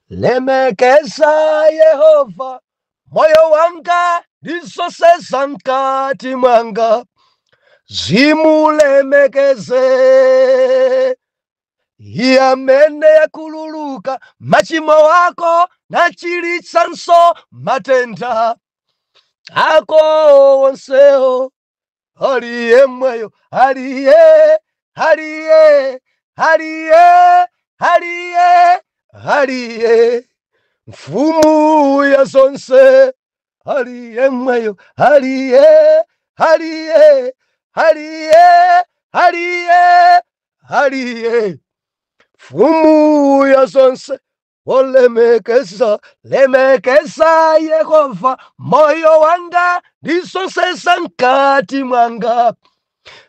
Lemekeza Yehova moyo wanga ndi zonse za mkati mwanga zimulemekeze. Iye amene yakhululuka machimo ako nachiritsanso matenda ako onsewo. Aliye mweyo, aliye, aliye, aliye, aliye, aliye, mfumu ya zonse. Aliye mweyo, aliye, aliye, aliye, aliye, aliye, mfumu ya zonse. Olemekeza, lemekeza Yehova moyo wanga ndi zonse za mkati mwanga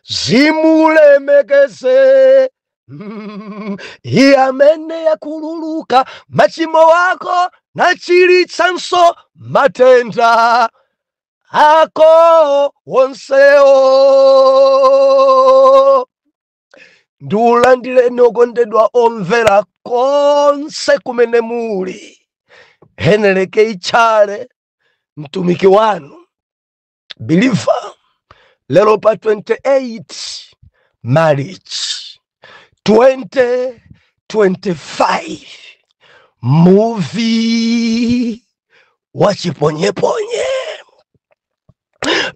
zimulemekeze. Iye amene yakhululuka machimo ako nachiritsanso matenda ako onsewo. Ndiulandireni okondedwa omvera konse kumene muli. Heneleke Ichale, mtumiki wanu believer, lero pa 28 March 2025, muvi wa chiponyeponye.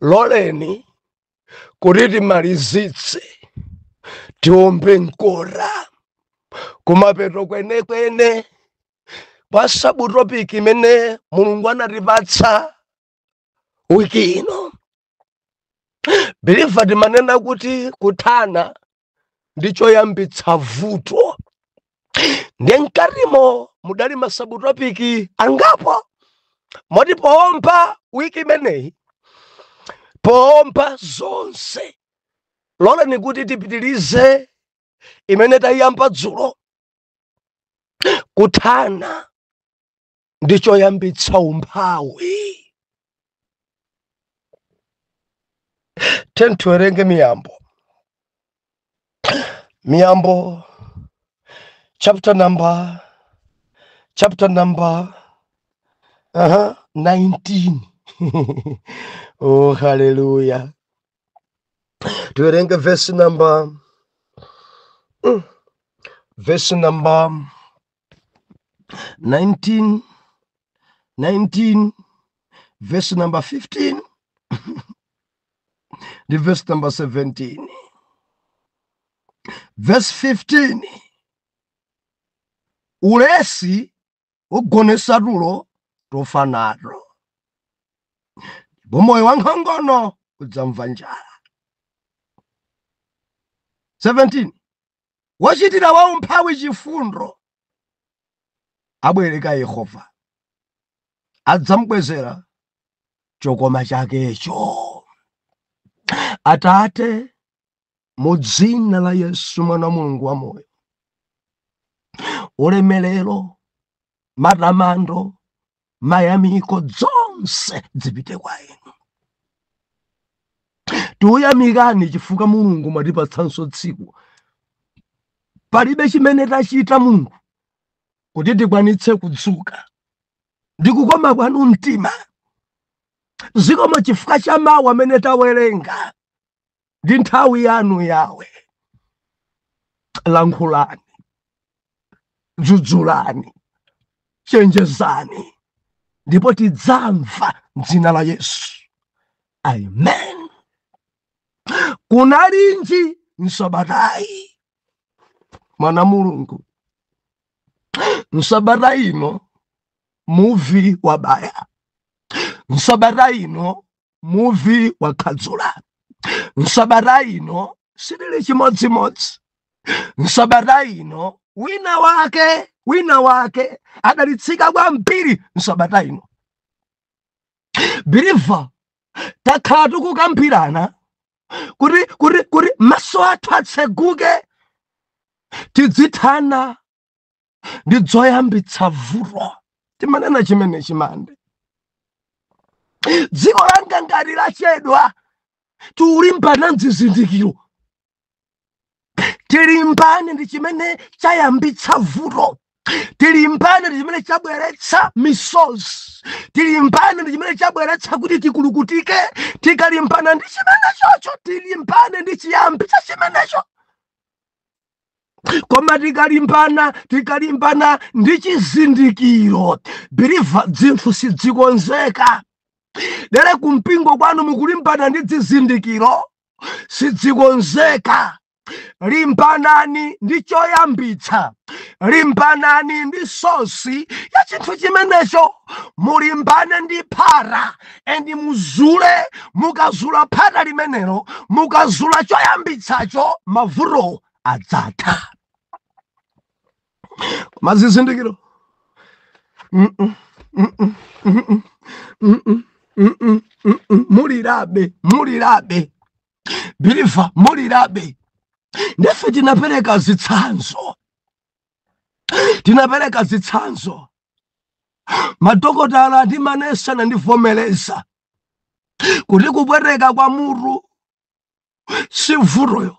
Loleni kuti timalizitse, tiombe nkora kumapeto kwenekwene kwa subtopic imene Mulungu anatipatsa wiki ino. Believer, timanena kuti kuthana ndi choyambitsa vuto, ndiye mkatimo mudali ma subtopic angapo moti poomba wiki imeneyi, poomba zonse, loleni kuti tipitilize imene tayiyamba dzulo, kuthana ndi choyambitsa umphawi. Tiwerenge Miyambo, Miyambo chapter number 19. Oh, hallelujah. Tiwerenge verse number 19, 19, verse number 15 ndi verse number 17. Verse 15: ulesi ugonesa tulo tofa nato, ndipo moyo wa nkhongono udzamva njala. 17: wochitira waumphawi chifundo abwereka Yehova, adzamubwezera chokoma chakecho. Atate, mu dzina la Yesu mwana wa Mulungu wa moyo, ulemelero, matamando, mayamiko zonse zipite kwa inu. Tikuyamikani chifukwa Mulungu mwatipatsanso tsiku. Palibe chimene tachita, Mulungu, kuti tikwanitse kudzuka, ndi kukoma kwanu mtima. Zikomo chifukwa cha mawu amene tawerenga. Ndi nthawi yanu yawe, lankhulani, dzudzulani, chenjezani, ndipo tidzamva m'dzina la Yesu, amen. Kunalinji msabatayi, mwana Mulungu? Msabata ino muvi wabaya, msabata ino muvi wakhadzula, msabata ino silili chimodzimodzi. Msabata ino wina wake adalitsika kwambiri. Msabata ino, believer, takhala tikukambirana kuti maso athu atseguke, tidzithana ndi zoyambitsa vuto. Timanena chimene chimande dziko langa ngati lachedwa, tiulimbana mzizindikiro, tilimbane ndi chimene chayambitsa vuto. Tilimbane ndi chimene chabweretsa misozi, tilimbane ndi chimene chabweretsa kuti tikulukutike. Tikalimbana ndi chimenechocho, tilimbane ndi chiyambi cha chimenecho. Koma tikalimbana ndi chizindikiro, believer, zinthu sidzikonzeka. Dere kumpingo kwanu mukulimbana ndi zizindikiro, sidzikonzeka. Limbanani ndi choyambitsa, limbanani ndi source ya chinthu chimenecho. Mulimbane ndi phata and muzule. Mukazula phata limenelo, mukazula choyambitsacho, mavuto adzatha. Koma zizindikiro, Mulirabe, mulirabe, believer, mulirabe. Ndefe tinapereka zitsanzo, tinapereka zitsanzo. Madokotala ndi manesi anandivomereza kuti kupweteka kwa mutu si vutoyo.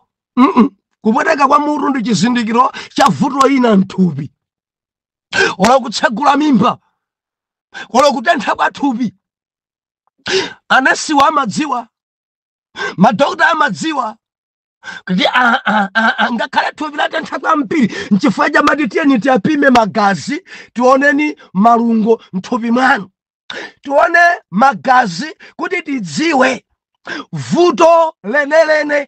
Kupweteka kwa mutu ndi chizindikiro cha vuto ina mthupi, olo kutsegula mimba, olo kutentha kwa thupi. Anesiwa amadziwa, madokota amadziwa kuti ngakhale thupi latentha kwambiri, nchifukwa chamati tiyeni tiyapime magazi, tioneni malungo mthupi mwanu, tione magazi kuti tidziwe vuto lenelene.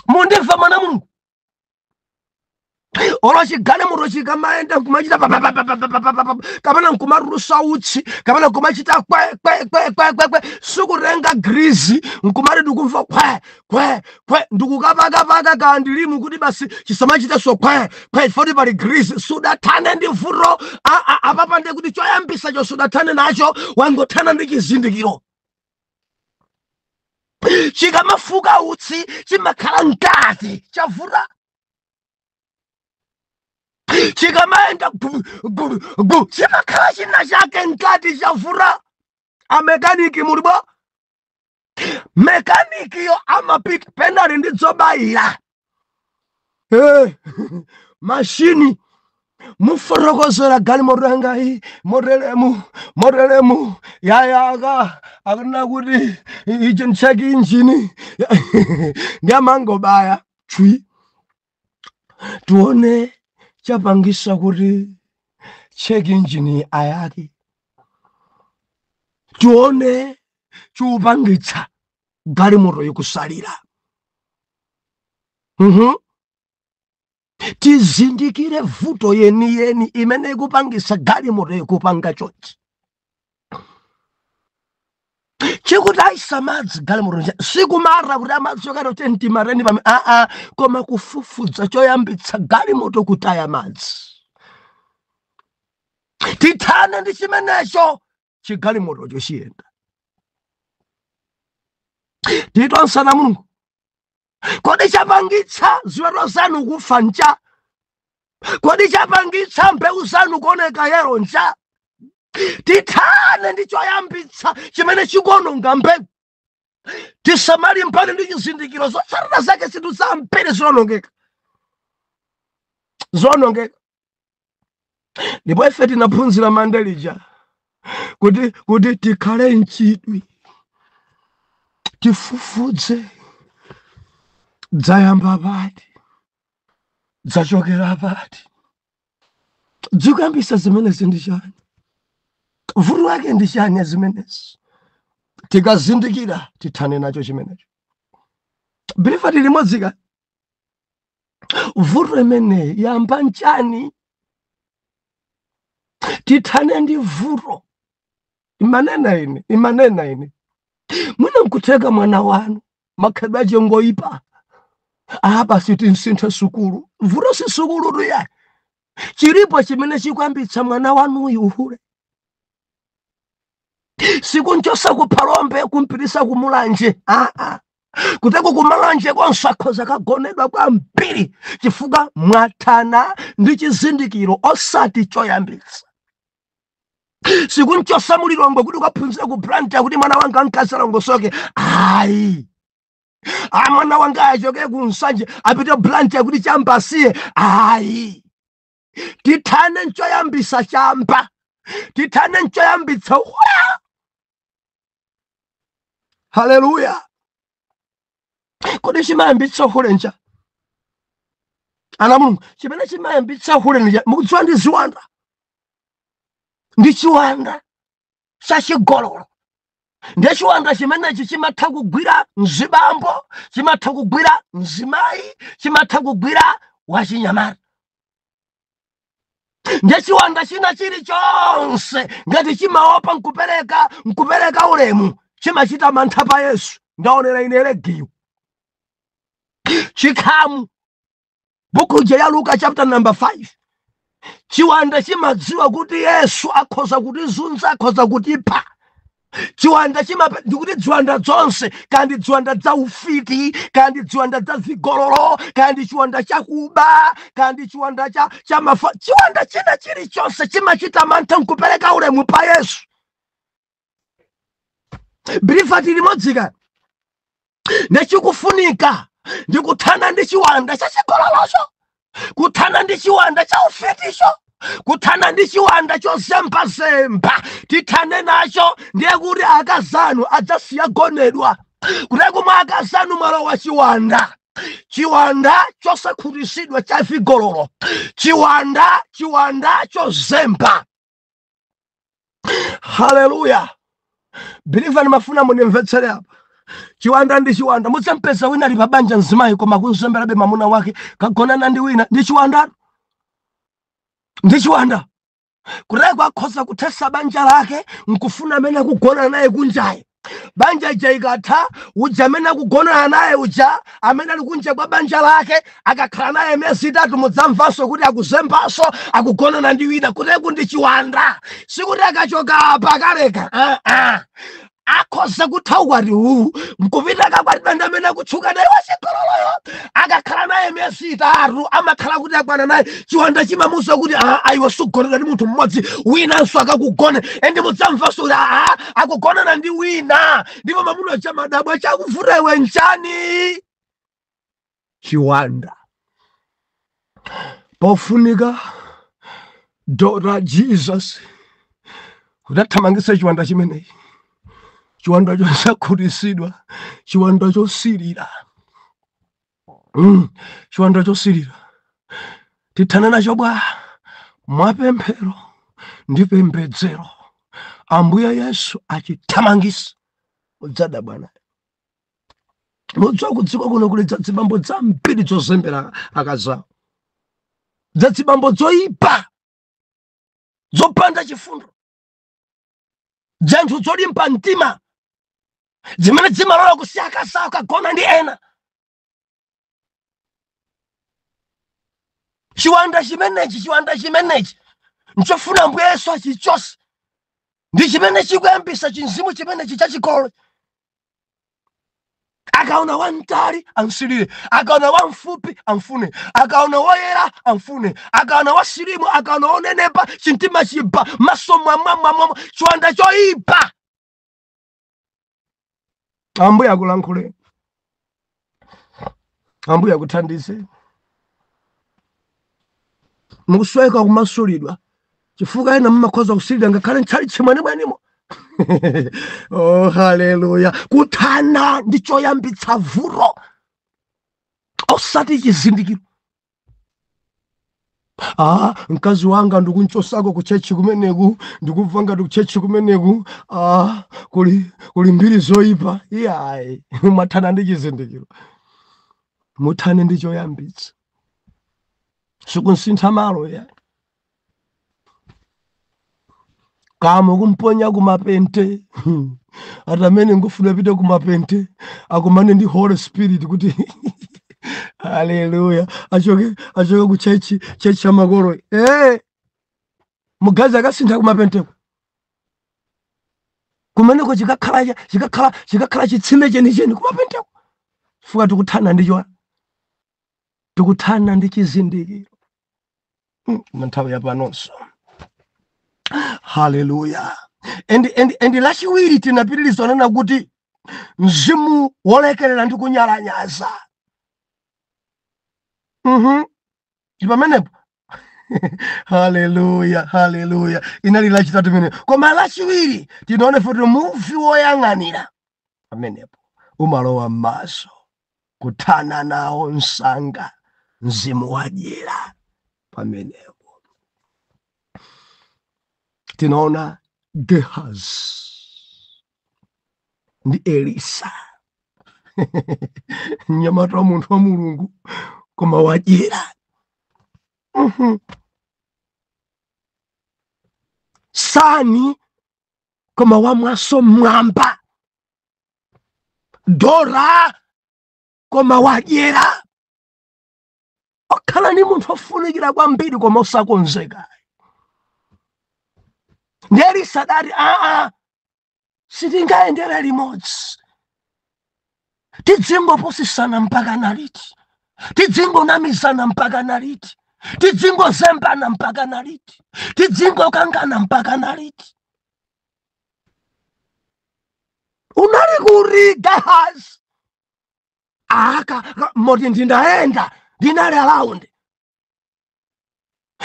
Mundimva, mwana Mulungu? Olo chigalimoto chikamayenda nkumachita papapapapapapapa, kapena nkumatulusa utsi, kapena nkumachita kwe kwe kwe kwe kwe kwe, sikutenga grease nkumati ndikumva kwe kwe kwe, ndikukapakapaka kandilimu kuti basi chisamachitenso kwe kwe foti pali grease, sudathane ndi vuto. Apapa ndiye kuti choyambisacho sudathane nacho, wangothana ndi chizindikiro. Chikamafuka utsi chimakhala mkati chavuta. Chikamayenda gu gu gu chimakhala china chake mkati chavuta. Amekaniki muli bwa? Mekanikiyo amapita penali ndi dzobayira. Mashini mufotokozera galimoto yangayi motelemu motelemu yayaka, akunena kuti ichi check engine, ndi amangobaya chwi, tione chapangisa kuti check engine ayake, tione chiupangitsa galimoto ikusalira. Tizindikire vuto yeniyeni imene ikupangisa galimoto ikupanga chonchi. Chikuti ayisa madzi galimoto nja sikumara kuti amadzi okati tentimareni pame aa, koma kufufudza choyambitsa galimoto kutaya madzi, tithane ndi chimenecho, chigalimotocho chiyenda. Titonsana Mulungu, kodi chapangitsa ziweto zanu kufa ncha? Kodi chapangitsa mbewu zanu kuoneka yellow ncha? Tithane ndi choyambitsa chimene chikuononga mbewu. Tisamalimbane ndi chizindikiro. Zotsatira zake zinthu zambiri zionongeka, zionongeka. Ndipo ife tinaphunzira mandelija kuti tikhale mchidwi, tifufudze dzayamba pati, dzachokera pati, dzikuyambisa zimenezi ndi chani, vuto lake ndi chani zimenezi. Tikazindikira, tithane nacho chimenecho. Believer, tili modzika? Vuto imeneyi yamba nchani? Tithane ndi vuto. Imanena ine, imanena ine, mwina nkutheka mwana wanu makhalidwe ache ngoipa, apa sitinsinthe sukulu. Vuto si sukulu tuya, chilipo chimene chikuyambitsa mwana wanuyu uhule. Sikunchosa kuphalombe kumpitisa kumulanje, aa, kuteko kumalanje konso akhoza kagonedwa kwambiri, chifukwa mwathana ndi chizindikiro osati choyambitsa. Sikunchosa mulilongwe kuti ukaphunzire ku Blantyre kuti mwana wanga mkazi alongosoke, ayi. A mwana wanga achoke ku Nsanje apite Blantyre kuti chambasiye, ayi. Tithane nchoyambisa chamba, tithane nchoyambitsa wa. Haleluya! Kodi chimayambitsa uhule ncha, ana Mulungu? Chimene chimayambitsa uhule ncha, mukudziwa, ndi ziwanda, ndi chiwanda chachigololo. Ndiye chiwanda chimenechi chimatha kugwira mzibambo, chimatha kugwira mzimayi, chimatha kugwira wachinyamata. Ndiye chiwanda china chilichonse ngati chimaopa nkupereka ulemu, chimachita mantha pa Yesu. Ndaonera ine legiyo chikhamu, buku ya Luka chapter number 5. Chiwanda chimadziwa kuti Yesu akhoza kutizunza, akhoza kutipha. Chiwanda chima, ndikuti ziwanda zonse, kandi ziwanda za ufiti, kandi ziwanda za zigololo, kandi chiwanda chakuba, kandi chiwanda cha mafa, chiwanda china chilichonse chimachita mantha nkupereka ulemu pa Yesu. Believer, tilimodzika. Nechikufunika ndikuthana ndi chiwanda chachigololocho, kuthana ndi chiwanda cha ufiticho, kuthana ndi chiwanda chozembazemba. Tithane nacho, ndiye kuti akazanu adzasiya gonedwa. Kuti kumwe akazanu mwalowa chiwanda, chiwanda chosakhutisidwa cha vigololo, chiwanda chozemba. Haleluya! Believer, ndimafuna mundimvetsere apa. Chiwanda ndi chiwanda. Mudzampeza wina ali pabanja, mzimayi, koma kuzemberabe mamuna wake, kagonana ndi wina. Ndi chiwanda, ndi chiwanda. Kuteko akhoza kuthesa banja lake nkufuna amene akugonana naye kunjayi. Banja ija ikatha, uja amene akugonana naye uja amene ali kunja kwa banja lake, akakhala naye miyezi 3, mudzamvanso kuti akuzembanso, akugonana ndi wina. Kuteku ndi chiwanda. Sikuti akachoka apa akaleka. Ah, ah. Akhoza kutha ukwati uwu nkupita kakwatidwa ndi amene akutchuka naye wachigololoyo. Akakhala naye miyezi 3, amakhala kuti akwana naye. Chiwanda chimamuwuza kuti, "Ah, iwe sugonana ndi munthu mmodzi, winanso akakugone." And mudzamvanso kuti aa, akugonana ndi wina. Ndipo mamuna chamadabwa, chakuvuta iwe nchani? Chiwanda. Pofunika Dr Jesus kudathamangitsa chiwanda chimenechi, chiwanda chosakhutisidwa, chiwanda chosilira, chiwanda chosilira. Tithane nacho bwa mwapemphero ndi pembedzero. Ambuye Yesu achithamangisa, udzada bwana. Mudziwa, kudziko kuno kuli dzadzibambo dzambiri zozembera akazawo, dzadzibambo dzoyipa, zopanda chifundo, dzanthu zolimba mtima zimene zimalola kusiya akazawo kagona ndi ena. Chiwanda chimenechi, chiwanda chimenechi nchofuna Ambuye Yesu achichose. Ndi chimene chikuyambisa chinzimu chimenechi chachikolo. Akaona wamtali amsilire, akaona wamfupi amfune, akaona woyera amfune, akaona wasilimu, akaona wonenepa, chintima chiba maso mwamwamwamwa. Chiwanda choyipa. Ambuye akulankhule, Ambuye akuthandize. Mukusweka kumasulidwa, chifukwa ena mumakhoza kusilira ngakhale ntchalitchi mwenemwenimo. Oh, haleluya! Kuthana ndi choyambitsa vuto, osati chizindikiro. Ah, mkazi wanga ndikunchosako ku church kumeneku, ndikumva ngati ku church kumeneku, ah, kuli mbiri zoyipa. Iyayi, mwathana ndi chizindikiro? Muthane ndi choyambitsa. Sikunsintha malo ya kamo kumponya kumapente ati amene ngufuna pite kumapente akumane ndi Holy Spirit kuti, haleluya, achoke ku church ya makolo. Mugazi akasintha kumapenteko kumeneko, chikakhala chitsime chenicheni kumapenteko, chifukwa tikuthana ndi chizindikiro. Nthawi yapanonso. Haleluya! And lachiwiri tinapitiriza onena kuti mzimu wolekerera ndi kunyalanyaza. Ndi pamenepo. Haleluya, haleluya. Inali lachitatu imene, koma lachiwiri tinaone kuti muvi woyang'anira pamenepo umalowa m'maso, kuthana nawo msanga mzimu wadyera pamenepo. Tinaona Gehazi ndi Elisa, mnyamata wa munthu wa Mulungu koma wadyera. Sani koma wamwaso mwamba, Dora koma wadyera. Okhala ndi munthu ofunikira kwambiri koma osakonzeka. Ndi Elisa adati, aa, sitingayendere limodzi, tidzingoposisana mpaka naliti, tidzingonamizana mpaka naliti, tidzingozembana mpaka naliti, tidzingokangana mpaka naliti. Unali kuri Gehazi? Aka moti ndindaenda, ndinali around.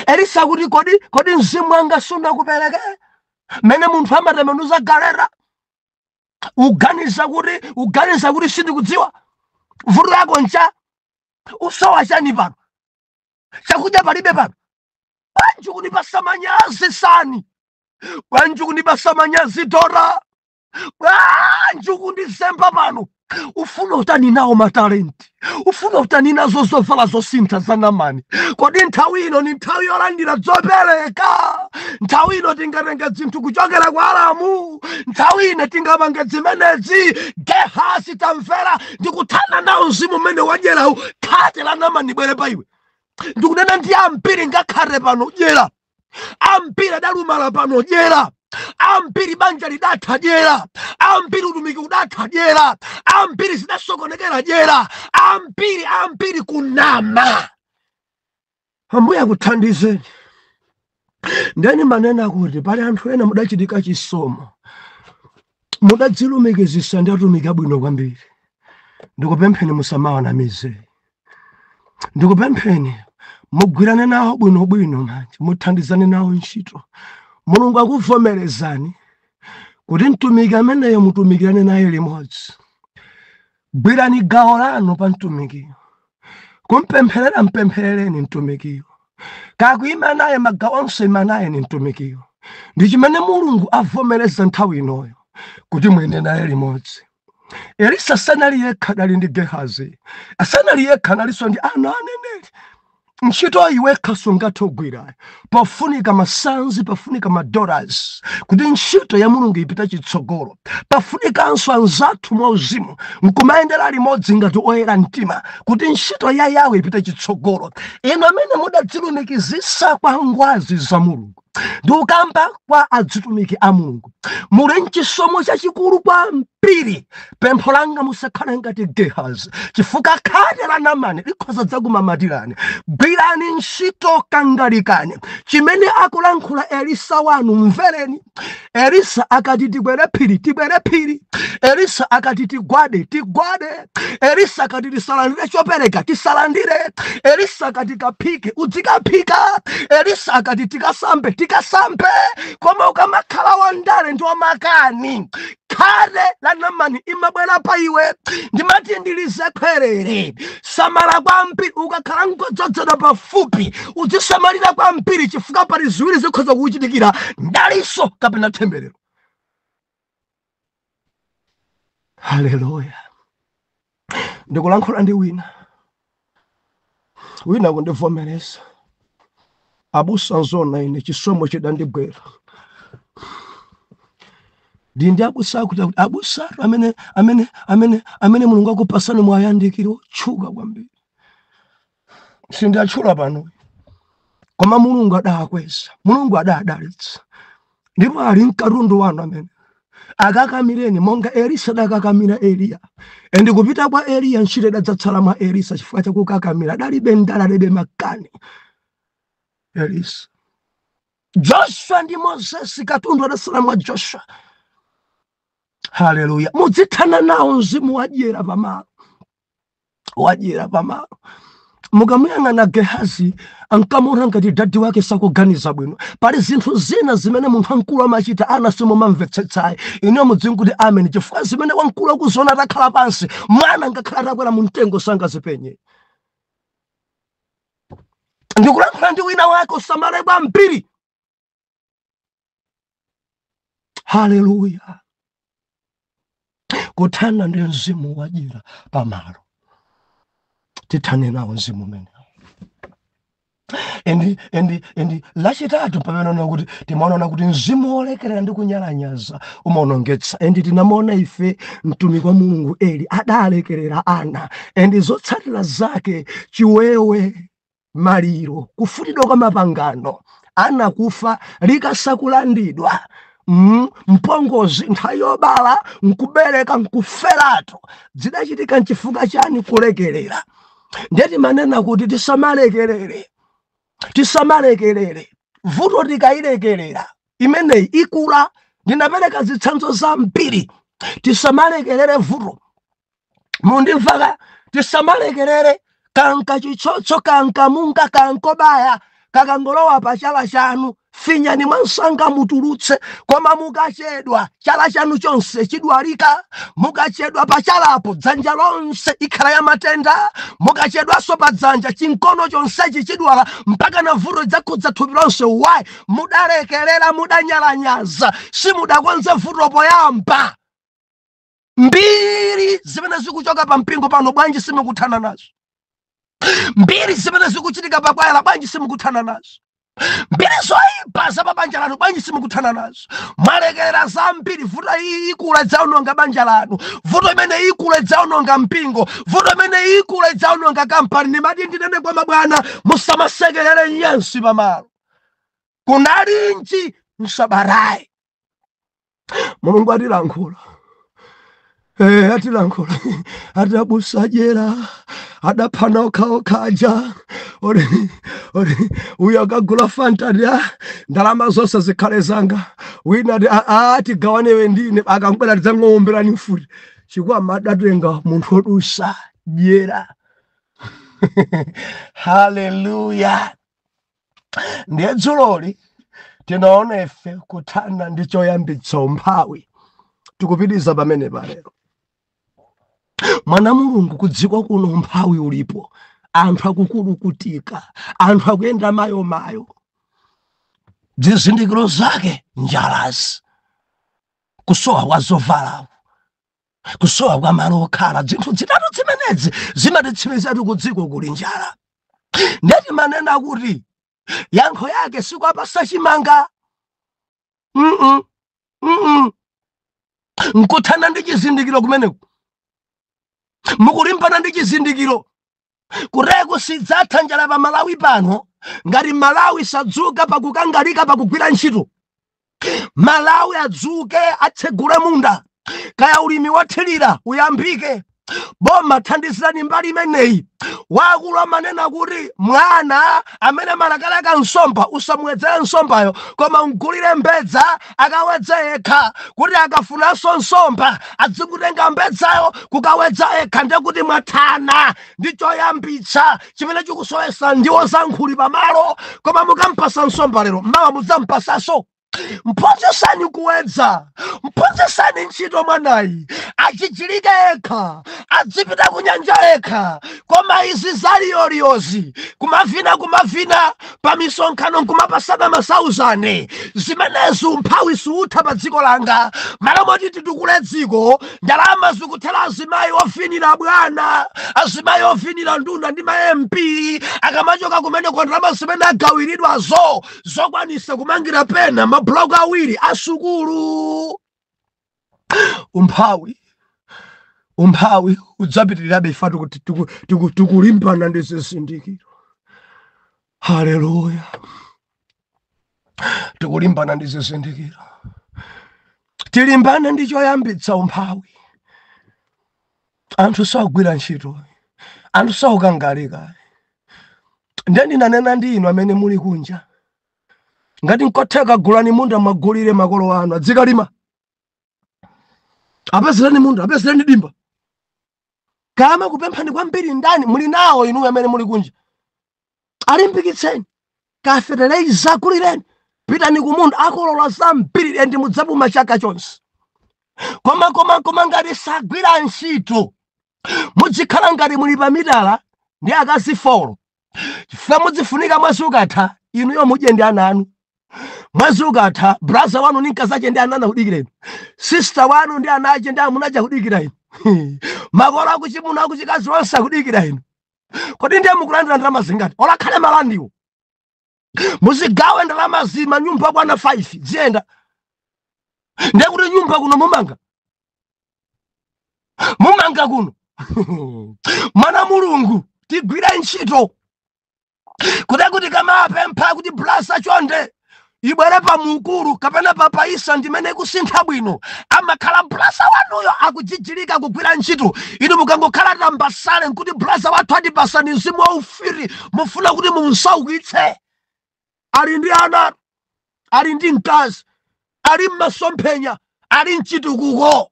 Elisa kuti kodi mzimu wanga sunakupereke? Mene munthu amatembenuza galera, uganiza kuti sindikudziwa vuto lako ncha usowa chani pano, chakudya palibe pano. Bwanji kunipasa manyazi sani, bwanji kunipasa manyazi Dora, bwanji kundizemba pano. Ufuna utani nawo matalenti, ufuna utani nazo zovala zosintha za Namani. Kodi nthawi ino ni nthawi yolandira zopereka? Nthawi ino tingatenga zinthu kuchokera kwa Aramu, nthawi ino tingapange zimenezi. Gehazi, tamvera, ndikuthana nawo mzimu umene wadyerawu. Khate la Namani bwere pa iwe. Ndikunena ndi ambiri ngakhale pano dyera, ambiri adalumala pano dyera, ambiri banja lidatha dyera, ambiri utumiki udatha dyera, ambiri zidasokonekera dyera, ambiri kunama. Ambuye akuthandizeni. Ndeni manena kuti pali anthu ena mudachitika chisomo, mudadzilumikizisa ndi atumiki abwino kwambiri. Ndikupempheni musamawanamize, ndikupempheni mugwirane nawo bwinobwino manje, muthandizane nawo ntchito. Mulungu akuvomerezani kuti mtumiki ameneyo mutumikirane naye limodzi. Gwirani gawo lanu pa mtumikiyo, kumpempherera mpempherereni mtumikiyo, kakuima naye magawo onse ima naye ni mtumikiyo. Ndi chimene Mulungu avomereza nthawi inoyo kuti muyende naye limodzi. Elisa sanali yekha, adali ndi Gehazi, sanali yekha, analinso ndi ana aneneri. Ntchito iyi wekha sungathe kugwira, pafunika masanzi, pafunika madollars kuti ntchito ya Mulungu ipite chitsogolo. Pafunikanso anzathu mwauzimu nkumayendera limodzi ngati oyera mtima kuti ntchito ya Yawe ipite chitsogolo. Inu amene mudadzilumikizisa kwa ngwazi za Mulungu, ndikukamba kwa adzitumiki a Mulungu, muli mchisomo chachikulu kwambiri. Pempho langa musakhale ngati Gehazi, chifukwa khate la Namani likhoza dzakumamatirani. Gwirani ntchito, kangalikani. Chimene akulankhula Elisa wanu mvereni. Elisa akati tikwere phiri, tikwere phiri. Elisa akati tigwade, tigwade. Elisa akati tisalandire chopereka, tisalandire. Elisa akati kaphike, udzikaphika. Elisa akati tikasambe, tikasambe. Koma ukamakhala wandale ndi wamakani, khate la Namani imabwera pa iwe. Ndimati ndilize khwerere. Samala kwambiri ukakhala nkodzozedwa pafupi, uzisamalira kwambiri chifukwa pali ziwiri zikhoza kukuchitikira, ndaliso kapena temberero. Haleluya. Ndikulankhula ndi wina, wina kundivomereza, abusa nzona ine chisomo chidandigwera. Ndi abusa akuti abusa amene Mulungu akupasani mwayandikire otchuka kwambiri. Sindiatchula pano, koma Mulungu adakweza, Mulungu adadalitsa, ndipo ali mkatundu wanu amene akakamireni monga Elisa adakakamira Eliya. Endi kupita kwa Eliya ntchito idadzatsala mwa Elisa chifukwa chakukakamira. Adalibe ndala, adalibe makani Elisa. Joshua ndi Moses, katundu adasala mwa Joshua. Haleluya. Mudzithana nawo mzimu wadyera pamalo, wadyera pamalo. Mukamuyang'ana Gehazi, ankamuona ngati dadi wake sakuganiza bwino. Pali zinthu zina zimene munthu wamkulu amachita, ana simumamvetsetsayi. Inuyo mudziwe kuti amen, chifukwa zimene wamkulu akuziona atakhala pansi, mwana ngakhala atakwera mu mtengo sangazipenye. Ndikulankhula ndi wina wake, usamale kwambiri. Haleluya. Kuthana ndi mzimu wadyera pamalo, tithane nawo mzimu umene. And lachitatu pamene kuti timaona kuti mzimu wolekerera ndi kunyalanyaza umaonongetsa. And tinamaona ife mtumiki wa Mulungu Eli adalekerera ana, and zotsatira zake chiwewe, maliro, kufutidwa kwa mapangano, ana kufa, likasakulandidwa, mpongozi nthawi yobala nkubereka nkuferatu. Zidachitika nchifukwa chani? Kulekerera. Ndiye timanena kuti tisamalekerere, tisamalekerere. Vuto tikayilekerera imeneyi ikula. Ndinapereka zitsanzo zambiri. Tisamalekerere vuto, mundimvaka? Tisamalekerere. Kanka chitsotso, kanka munga, kankobaya kakangolowa pa chala chanu, finyani mwansanga mutulutse. Koma mukachedwa, chala chanu chonse chidwalika. Mukachedwa pa chalapo, dzanja lonse ikhala ya matenda. Mukachedwanso pa dzanja, chinkono chonsechi chidwala, mpaka na vuto idzakhudza thupi lonse. Why? Mudalekerera, mudanyalanyaza, simudakonze vuto poyamba. Mbiri zimene zikuchoka pa mpingo pano, bwanji simukuthana nazo? Mbiri zimene zikuchitika pakwayala, bwanji simukuthana nazo? Mbiri zoyipa za pabanja lanu, bwanji simukuthana nazo? Mwalekerera zambiri. Vuto iyi ikula, idzaononga banja lanu. Vuto imene ikula idzaononga mpingo. Vuto imene ikula idzaononga kampani. Ndimati ndinene kwa mabwana, musamasekerere nyansi pamalo. Kunalinji msabarayi. Mulungu atilankhula. Atilankhula ati abusadyera adaphana okhaokhaja. Ori uyu akagula Fanta ndi ndalama zonse zikhale zanga. Wina ati tigawanewe ndine. Akangobwera tidzang'omberani mfuti. Chikwama adatenga munthu wodusa, dyera. Haleluya. Ndiye dzuloli tinaona ife kuthana ndi choyambitsa umphawi. Tikupitiriza pamene palero. Mwana Mulungu, kudziko kuno umphawi ulipo, anthu akukulukutika, anthu akuyenda mayomayo. Zizindikiro zake njalazi, kusowa kwa zovala, kusowa kwa malo okhala. Zinthu zitatu zimenezi zimatitsimizatu kudziko kuli njala. Ndeti manena kuti yankho yake sikwapasa chimanga. Nkuthana ndi chizindikiro kumeneku, mukulimbana ndi chizindikiro. Kuteko sidzatha njala pa Malawi pano ngati Malawi sadzuka pakukangalika pakugwira ntchito. Malawi adzuke, atsegule munda, kaya ulimi wothirira uyambike. Boma, thandizirani mbali imeneyi. Wakulu amanena kuti mwana amene malakalaka nsomba, usamuwedzere nsombayo, koma mgulire mbedza akawedze yekha, kuti akafunanso nsomba adzikutenga mbedzayo kukawedza yekha. Ndiye kuti mwathana ndi choyambitsa chimene chikusowesa ndiwo zankhuli pamalo. Koma mukampasa nsomba lero, mawa mudzampasaso. Mphunzitsani kuwedza, mphunzitsani ntchito mwanayi, achichilike yekha, adzipita kunyanja yekha. Koma izi zaliyoliyozi, kumavina kumavina pa misonkhano, nkumapasana masauzane, zimenezi umphawi siutha pa dziko langa. Malo moti titukule dziko, ndalama zikuthera azimayi ofinira bwana, azimayi ofinira nduna ndi ma MP. Akamachoka kumeneko, ndalama zimene agawiridwazo zokwanisa kumangira pena mabhuloku awiri asukulu. Umphawi, umphawi udzapitirirabe. Ife tikulimbana ndi zizindikiro. Haleluya. Tikulimbana ndi zizindikiro, tilimbane ndi choyambitsa umphawi. Anthu sagwira ntchito, anthu saukangalika. Ndiye ndinanena ndi inu amene muli kunja, ngati nkotheka, gulani munda, mwagulire makolo anu adzikalima. Apezereni munda, apezereni dimba. Kama kupemphani kwambiri ndani? Muli nawo inu amene muli kunja. Alimbikitseni, kafetereza akulireni, pitani kumunda, akolola zambiri and mudzapuma chaka chonse. Koma ngati sagwira ntchito, muzikhala ngati muli pa mitala ndi akazi 4, chifukwa muzifunika mwezi ukatha inuyo mudye ndi ana anu. Mwezi ukatha brother wanu ndi mkazi ache ndi ana anu akudikireni, sister wanu ndi ana ache ndi amuna ache akudikira inu, makolo akuchimuna akuchikazi onse akudikira inu. Kodi ndiye mukulandira ndalama zingati? Olakhale malandiwo, muzigawe ndalama zima nyumba kwana 5 ziyenda. Ndiye kuti nyumba kuno mumanga, mumanga kuno. Mwana Mulungu, tigwire ntchito kuti kamapempha kuti blasa chonde ibwere pa mukuru kapena pa paisa ndimene kusintha bwino, amakhala blasa wanuyo akujijilika kugwira ntchito. Inu mukangokhala tambasale nkuti blasa wathu atipasani mzimu waufiri, mufuna kuti mumsaukitse. Ali ndi ana, ali ndi mkazi, ali mmasomphenya, ali mchitukuko.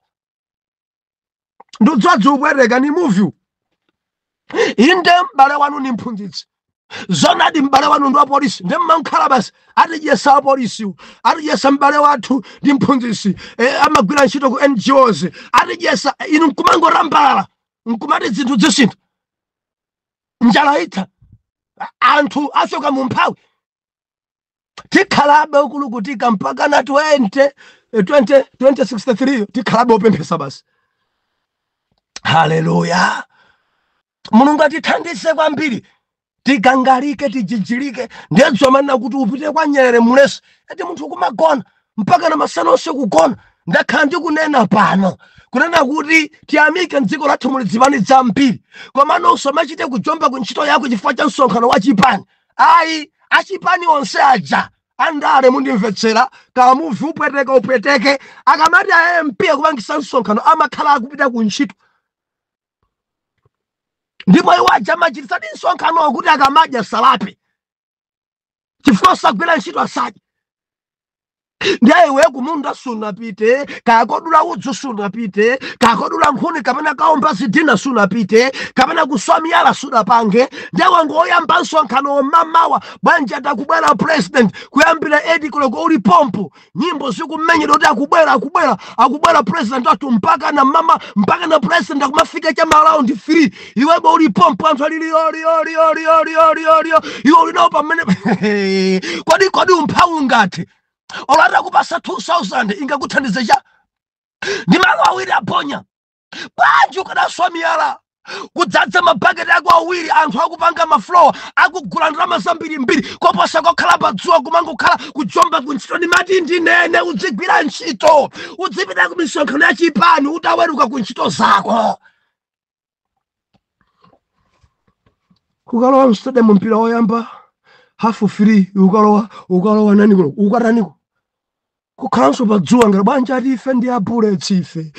Ndiudzadzi upweteka ni muvi. Inde m'bale wanu ni mphunzitsi, zonadi m'bale wanu ndi wa polisi, ndi mmankhala basi atidyesa apolisiwo, atidyesa m'bale wathu ndi mphunzitsi, amagwira ntchito ku NGOs, atidyesa. Inu nkumangorambalala nkumati zinthu zisintha, njala itha, anthu achoka mu mphawi, tikhalabe ukulukutika mpaka na 2063, tikhalabe opemphesa basi. Haleluya! Mulungu atithandize kwambiri, tigangalike, tijijilike. Ndiye kuti upite kwa Nyerere mulesi ati munthu kumagona mpaka na masana onse kugona. Ndakhala ndikunena pano kunena kuti tiyamike mdziko lathu muli zipani zambiri, koma usamachite kujomba ku ntchito yako chifukwa cha msonkhano wa chipani. Ayi, achipani onse aja andale, mundimvetsera, kamuvi upweteke upweteke, akamati a MP akupangisa msonkhano amakhala akupita ku ntchito, ndipo iwo aja amachititsadi msonkhano kuti akamadya salape chifukwa osagwira ntchito asadya. Ndiye iwe kumunda sunapite, kakodula udzu sunapite, kakodula nkhuni kapena kaomba zidina sunapite, kapena kuswa miyala sunapange, ndiye wangoyamba msonkhano mamawa bwanji atakubwera president kuyambira 8 koloko uli pompo, nyimbo zikumenyedwa kuti akubwera, akubwera, akubwera president wathu, mpaka na mama, mpaka na president akumafika cha round 3, iwebo uli pompo, anthu alili oli oli oli oli oli oli, iwe uli nawo pamene. Kodi umphawi ungati olata kupasa 2000 ingakuthandize cha ndi malo awiri aponya bwanji? Ukadaswa miyala kudzadza mabhaketi ako awiri, anthu akupanga maflowa akugula ndalama zambirimbiri koposa kokhala padzuwa kumangokhala kujomba kuntchito. Ndimati ndinene, udzigwira ntchito, udzipita ku misonkhano ya chipani utaweruka ku ntchito zako. Kukalowa mstadium mpira woyamba half free, ukalowa nani kuno ukataniko kukhalanso padzuwa ngati bwanji ati ife ndi a Bullets, ife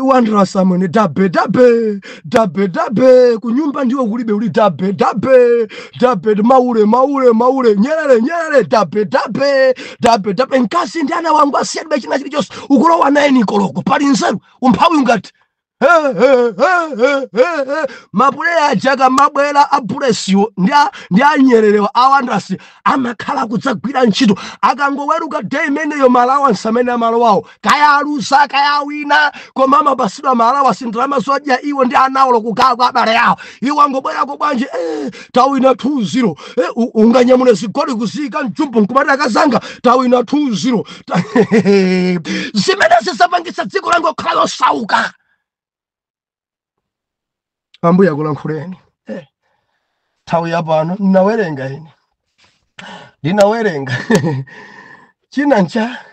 Wanderers amwene, dabe dabe dabe dabe, kunyumba ndiwo kulibe, uli dabe dabe dabe, maule maule maule, Nyerere Nyerere, dabe dabe dabe dabe, mkazi ndi ana wangu asiyadibe china chilichonse, ukulowa 9 koloko pali nzeru? Umphawi ungati mapuleya aja mabwera a Bulletswo ndi anyererewa a Wanderers amakhala kudzagwira ntchito akangoweruka day imeneyo, ma allowance amene amalowawo, kaya alusa kaya awina, koma amapasidwa ma allowance, ndalama zodya iwo ndi anawolo kugawa kwa abale awo. Iwo angobwerako bwanji, tawina 2-0, unganyamule zigoli kuziyika mjumbo nkumati akazanga tawina 2-0. Zimene zisapangitsa dziko langokhala losauka. Ambuye akulankhuleni. Nthawi yapano ndinawerenga, ine ndinawerenga china ncha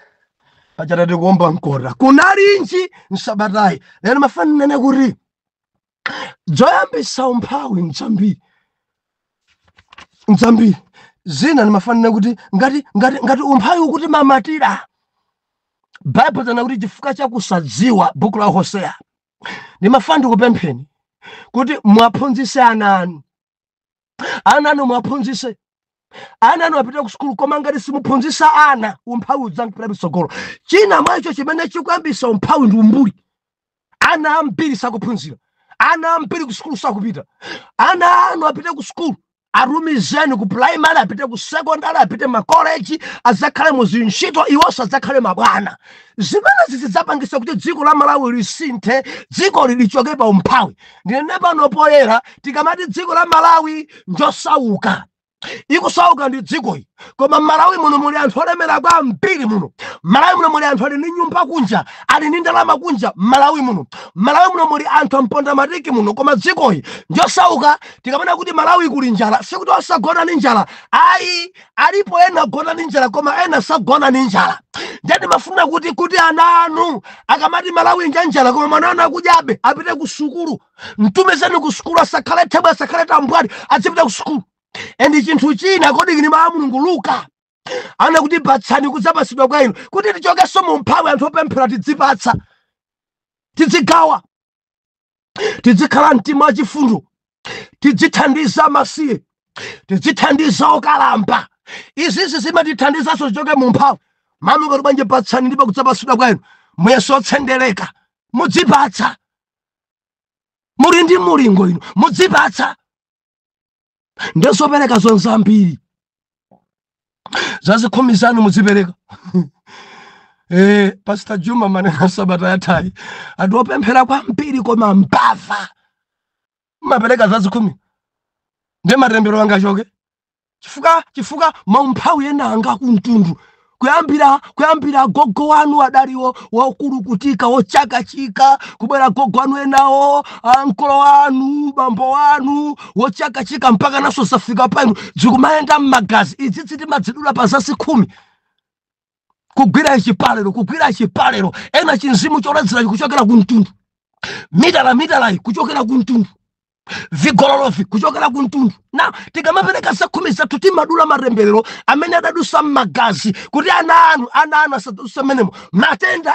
pachatati kuomba mkota kunalinji msabatayi. Lero mafanane kuti zoyambisa umphawi mzambiri mzambiri zina, ndimafanana kuti ngati umphawi ukuti mamatira Baibulo tana kuti chifukwa cha kusadziwa, buku la Hoseya. Ndimafana ndikupempheni kuti mwaphunzise ana anu, ana anu mwaphunzise, ana anu apite ku sukulu, koma ngati simuphunzisa ana, umphawi udzapita patsogolo. China mwacho chimene chikuyambisa umphawi ndi umbuli. Ana ambiri sakuphunzira, ana ambiri ku sukulu sakupita. Ana anu apite ku sukulu. Atumizeni ku primary, apite ku secondary, apite makoleji, adzakhale mu zintchito, iwonso adzakhale mabwana. Zimenezi zidzapangisa kuti dziko la Malawi lisinthe, dziko lichoke pa umphawi. Ndinene pano poyera, tikamati dziko la Malawi njosauka, ikusauka ndi dzikoyi, koma Mmalawi muno muli anthu olemera kwambiri. Muno Malawi muno muli anthu ali ndi nyumba kunja, ali ndi ndalama kunja. Mmalawi muno, Malawi muno muli anthu ampondamatiki muno, koma dzikoyi njosauka. Tikamena kuti Malawi kuli njala, sikuti osagona ndi njala ayi. Alipo ena agona ndi njala, koma ena sagona ndi njala. Ndiye timafuna kuti ana anu akamati Malawi nja njala, koma mwana anu akudyabe, apite ku sukulu. Mtumizeni ku sukulu, asakhale thebwe, asakhale tambwali, azipita ku sukulu. And chinthu china, kodi ni mawu a Mulungu, Luka ana kuti patsani, kudzapasidwa kwa inu. Kuti tichokenso mu mphawi, anthu opemphera, tidzipatsa, tidzigawa, tidzikhala mtima wachifundo, tidzithandiza amasiye, tidzithandiza okalamba. Izizi zimatithandizanso tichoke mu mphawi. Mami, ngati bwanje, patsani ndipo kudzapasidwa kwa inu muyeso otsendereka. Mudzipatsa, muli ndi mulingo inu, mudzipatsa. Ndezopereka zonzambiri, zazikhumi zanu mudzipereka. Pastor Juma manena sabata yathayi, anthu opemphera kwambiri koma mbava. Mapereka zazikhumi, ndiye matembero angachoke chifukwa maumphawi ena anga kumtundu, kuyambira gogo wanu adaliwo wakulukutika, wochakachika, kubwera gogo wanu enawo, ankolo wanu, bambo wanu wochakachika, mpaka naso zafika pano, zikumayenda mmagazi. Izi zitimadzidula pa zazikhumi, kugwira chipalero, kugwira chipalero. Ena chinzimu choledzera kuchokera kumtundu, mitala mitalayi kuchokera kumtundu, vigololovi kuchokera kumtundu. Na tikamapereka zakhumi zathu, timadula matemberero amene adadusa mmagazi, kuti ana anu asadusa menemo. Matenda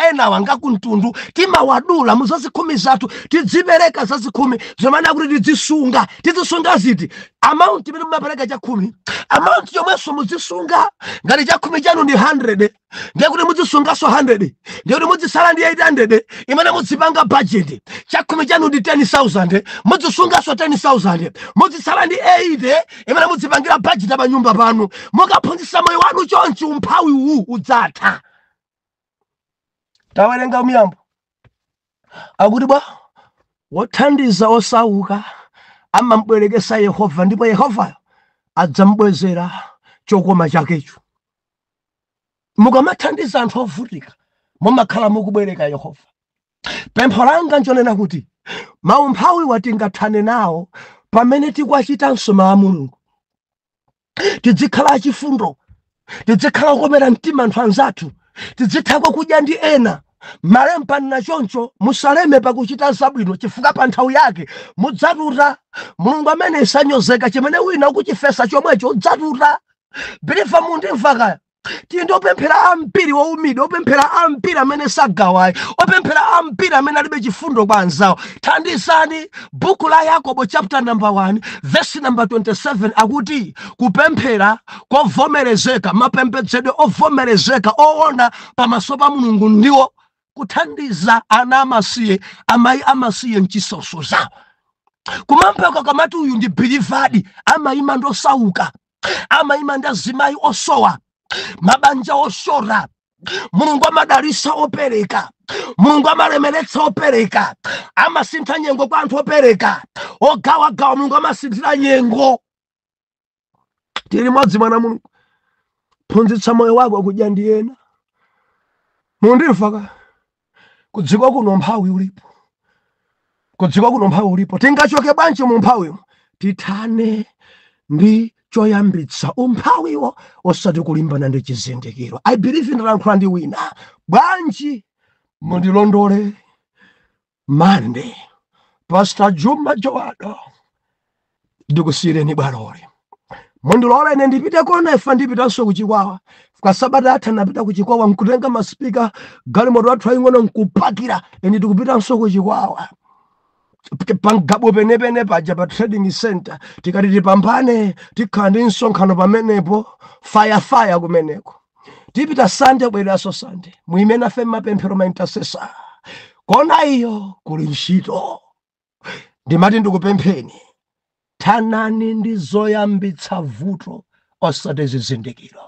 enawa ngakumtundu, timawadula mu zazikhumi zathu. Tidzipereka zazikhumi zomene akuti tidzisunga. Tidzisunga ziti? Amount imene mumapereka chakhumi, amount yomwenso mudzisunga. Ngati chakhumi chanu ndi 100, ndiye kuti mudzisungaso 100, ndiye kuti mudzisala ndi 800 imene mudzipanga budget. Chakhumi chanu ndi 10,000, mudzisungaso 10,000, mudzisala ndi 80 imene mudzipangira budget pa nyumba panu. Mukaphunzitsa moyo wanu chonchi, umphawi uwu udzatha. Tawerenga Miyambo, akuti bwa wothandiza osauka amambwerekesa Yehova, ndipo Yehovayo adzambwezera chokoma chakecho. Mukamathandiza anthu ovutika, mumakhala mukubwereka Yehova. Pempho langa nchonena kuti maumphawi watingathane nawo pamene tikwachitanso mawu a Mulungu. Tizikhala achifundo, tizikhala okomera mtima anthu anzathu, tizithako kudya ndi ena. Malemba nachoncho, musaleme pakuchita zabwino, chifukwa pa nthawi yake mudzatuta. Mulungu amene sanyozeka, chimene wina ukuchifesa, chomwecho udzatuta. Believer, mundimva kaya? Tili ndi opemphera ambiri woumidwa, opemphera ambiri amene sagawayi, opemphera ambiri amene alibe chifundo kwa anzawo. Thandizani. Buku la Yakobo chapter number 1 verse number 27 akuti kupemphera kovomerezeka, mapembedzedwe ovomerezeka oona pamaso pa Mulungu ndiwo kuthandiza ana amasiye, amayi amasiye mchisoso zawo. Kumampeka kamati uyu ndi believerdi, amayima ndosauka, amayima ndi azimayi osowa, mabanja oshora. Mulungu amadalisa opereka, Mulungu amalemeretsa opereka, amasintha nyengo kwa anthu opereka, ogawagawa. Mulungu amasinthira nyengo. Tili modzi, mwana Mulungu. Phunzitsa moyo wako kudya ndi ena. Mundimva ka? Kudziko kuno mphawi ulipo, kudziko kuno mphawi ulipo. Tingachoke bwanji mu mphawiwo? Tithane ndi choyambitsa umphawiwo, osati kulimbana ndi chizindikiro. I believe ndalankhula ndi wina. Bwanji mundilondole Mande, Pastor Juma Joado. Ndikusiyireni bwalole, mundilole ine ndipite kona. Ifa ndipitanso kuchikwawa. Kwa sabata atha napita kuchikwawa nkutenga masipika, galimoto athu aying'ono nkupakira. Ine ndikupitanso kuchikwawa, pangabo penepene paja pa trading center. Tikati tipambane, tikhala ndi msonkhano pamenepo, fire fire kumeneko. Tipita Sande, bwereranso Sande. Muime nafe mmapemphero, ma intercessor. Kona iyo kuli ntchito. Ndimati ndikupempheni, Thanani ndi zoyambitsa vuto, osati zizindikiro.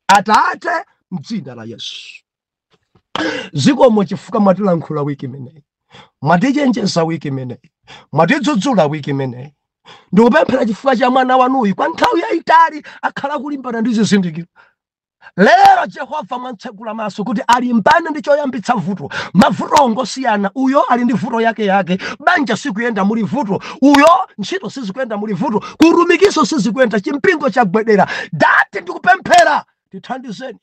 Atate, mdzina la Yesu, zikomo chifukwa mwatilankhula wiki imeneyi, mwatichenjeza wiki imeneyi, mwatidzudzula wiki imeneyi. Ndikupemphera chifukwa cha mwana wanuyu, kwa nthawi yayitali akhala kulimbana ndi zizindikiro. Lero Jehova, mwamtsegula maso kuti alimbane ndi choyambitsa vuto. Mavuto ongosiyana, uyo ali ndi vuto yake yake, banja sikuyenda, muli vuto, uyo ntchito sizikuyenda, muli vuto, kurumikiso sizikuyenda, chimpingo chagwedera. Dati ndikupemphera, tithandizeni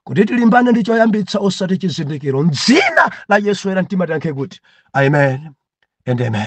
kuti tilimbane ndi choyambitsa osati chizindikiro. Mdzina la Yesu era mtima tiyankhe kuti amen and amen.